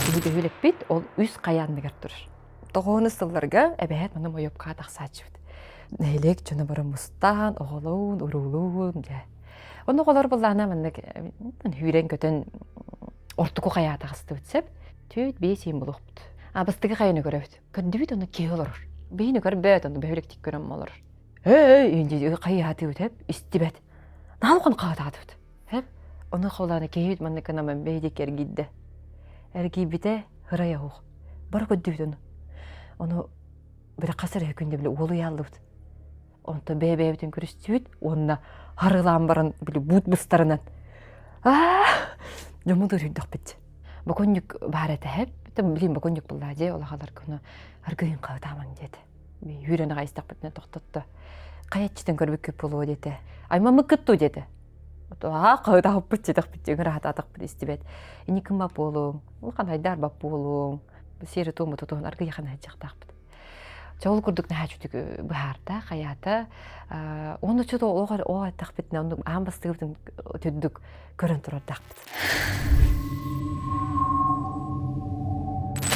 Биһи бөһүөлэкпит ол үс хайа анныгар турар. Тоҕуһунус сылларга эбэһээт маны Мойопкаҕа тахсааччыбыт. Нэһилиэк дьоно бары мустаан, оҕолуун, уруулуун, дьэ. Онно оҕолор былаана маннык сүүрэн-көтөн ортоку хайаҕа таҕыстыбыт сөп. Түөрт биэс иин булуохпут. А бастакы хайаны көрөбүт. Көрдүбүт ону киһи олорор. Биһини көрбөт, ону бөһүөлэктик көрөн олорор. Эй, хайаатыбыт эп, истибэт. Наалхан хаатаатыбыт. Эп, ону холааны киһибит маннык гынан бэйдик эргийдэ. Эргийбитэ ырай оһох. Бары көрдүбүт ону. Ону били хас эрэ күндэ били уолуйааллыбыт. Онтон бэйэ-бэйэбитин көрүстүбүт уонна харылаан баран били буут быстарынан аа дьоммут өрүйдөхпүт. Боконньук баар этэ билин боконньук буллаа дьэ улахалар куну аргыйын хаытаамаҥ диэтэ. Үүрэн аҕай истэхпитинэ тохтотто. Хайаччытын көрбүккүт буолуо диэтэ. Аймаммыккыт дуу диэтэ. Аа хаһытааппыт диэтэхпит ыҥыраатаатахпыт истибэт. Ини кымма буолуоҥ, улахан айдаарбат буолуоҥ. Сиэри туому тутуһун аргыйахан сылдьыахтаахпыт. Чэ ол курдук наһаа үчүгэй быһаарда, хайаата. Уонна чудо олох оо эттэхпитинэ оннук аан бастыгыбытын түрдүк көрөн турардаахпыт.